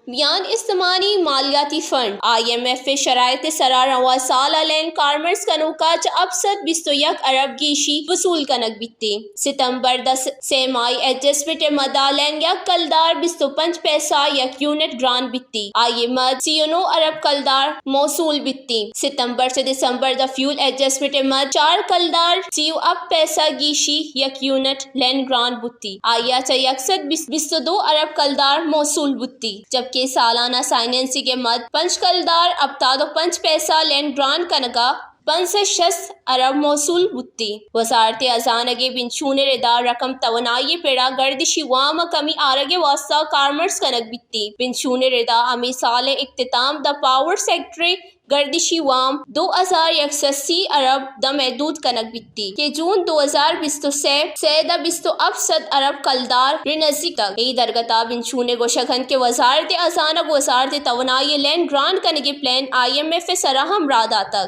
میان استمانی مالیاتی fund, I am F ءِ شرائط ءِ سرا رواں سال ءَ لینڈ کارمرز کنوکا چہ ہپت سد بیست و یک ارب گیشی وصول کنگ بیت۔ ستمبر دہ سہ ماہی ایڈجسٹمنٹ ءِ مدا لینڈ یک کلدار بیست و پنچ پیسہ یک یونٹ گران بیت۔ آئی ءِ مد سی و نو ارب کلدار موصول بیت۔ ستمبر چہ دسمبر دہ فیول ایڈجسٹمنٹ ءِ مد چار کلدار سی و ہپت پیسہ گیشی یک یونٹ لینڈ گران بوتی۔ آئی ءَ چہ یک سد بیست، بیست و دو ارب کلدار موصول بوتی، جبکہ سالانہ سائننسنگ ءِ مد پنچ کلدار ہپتاد و پنچ پیسہ لینڈ گران کنگا پنچ سد شست ارب موصول بوتی۔ وزارت ہزانگ ءِ بنچون ءِ ردا رقم توانائی ءِ پڑا گردشی وام ءِ کمی آرگ ءِ واستہ کارمرز کنگ بیتی۔ بنچون ءِ ردا ہمے سال ءِ اختتام داں پاور سیکٹر ءِ گردشی وام دو ہزار یک سد سی ارب داں محدود کنگ بیتی کہ جون دو ہزار بیست و سئے ءَ سئے داں بیست و ہپت سد ارب کلدار ءِ نزیک اتگ۔ اے درگتا بنچون ءِ گوشگ انت کہ وزارت ہزانگ ءُ وزارت توانائی ءِ لینڈ گران کنگ ءِ پلان آئی ایم ایف ءِ سرا ہمراہ داتگ۔